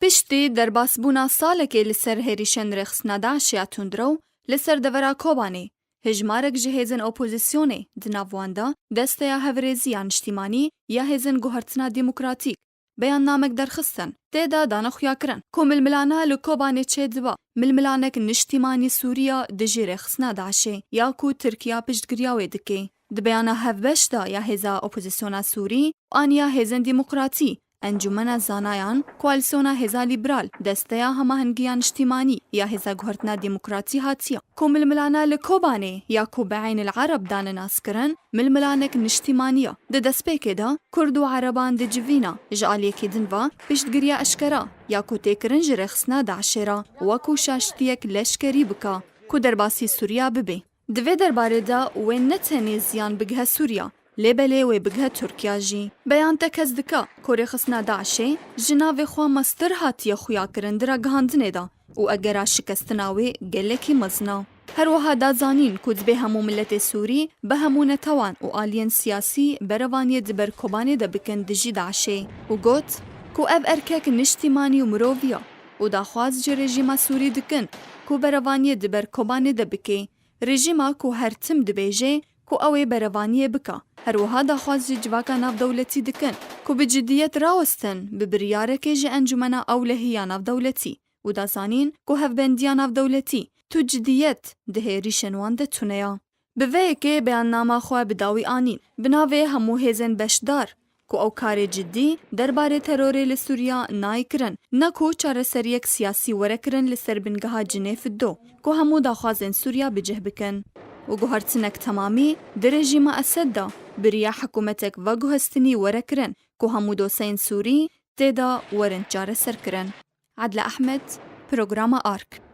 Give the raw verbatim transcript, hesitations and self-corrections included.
Piştî derbasbûna salekê li ser hêrîşên rêxistina DAIŞê ya tundrew li ser devera Kobanê, hejmarek ji hêzên opozîsyonê, di nav wan de Desteya Hevrêzî ya Niştîmanî ya Hêzên Guhertina Demokratîk, beyannamek derxistin. Tê de dane xuyakirin ku milmilana li Kobanê çêdibe, milmilanek niştîmanî Sûriya dijî rêxistina DAIŞê ya ku Tirkiya piştgiriya wê dike. Di beyana hevbeş de ya hêza opozîsyona Sûrî û an ya hêzên demokratî, Encûmena Zanayan, Koalîsyona Hêza Lîberal, Desteya Hemahengiya Niştîmanî ya Hêza Guhertina Demokratî hatiye ku milmilana li Kobanê ya ku bi Eynil Ereb dane naskirin, milmilanek niştîmanî ye. Di destpêkê de Kurd û Ereban dicivîne, ji aliyekî din ve piştgiriya eşkera ya ku tê kirin ji rêxistina DAIŞê re wekû şaştiyek leşkerî bike ku derbasî Sûriya bibe. Di vê derbarê de wê ne tenê ziyan bigihe Sûriya, lê belê wê bigihe Tirkiya jî. Beyan tekez dike ku rêxistina DAIŞê ji navê xwe mestir hatiye xuyakirin di ragihandinê de û egera şikestina wê gelekî mezin e. Her wiha da zanîn ku dibê hemû miletê Sûrî bi hemû netewan û aliyên siyasî berevaniyê di ber Kobanê de bikin dijî DAIŞê û got ku ev erkek niştîmanî û mirovî ye û daxwaz ji rejîma Sûrî dikin ku berevaniyê di ber Kobanê de bike. Rejîma ku her tim dibêje ku ew ê berevaniyê bike. Her wiha daxwaz ji civaka navdewletî dikin ku bi cidiyet rawestin bi biryarekê ji Encûmena Ewlehî ya Navdewletî û da zanîn ku hevbendiya navdewletî tu cidiyet di hêrîşên wan de tune ye. Bi vê yekê beyannama xwe bi dawî anîn. Bi navê hemû hêzên beşdar ku ew karê cidî derbarê terorê li Sûriya nayê kirin, ne ku çareseriyek siyasî were kirin li ser bingeha Cinêv du, ku hemû daxwazên Sûriya bi cih bikin. Û guhertinek temamî di rejîma Esed de bi riya hikûmetek veguhestinî were kirin, ku hemû doseyên Sûrî tê de werin çareserkirin. Adile Ehmed, Programa Ark.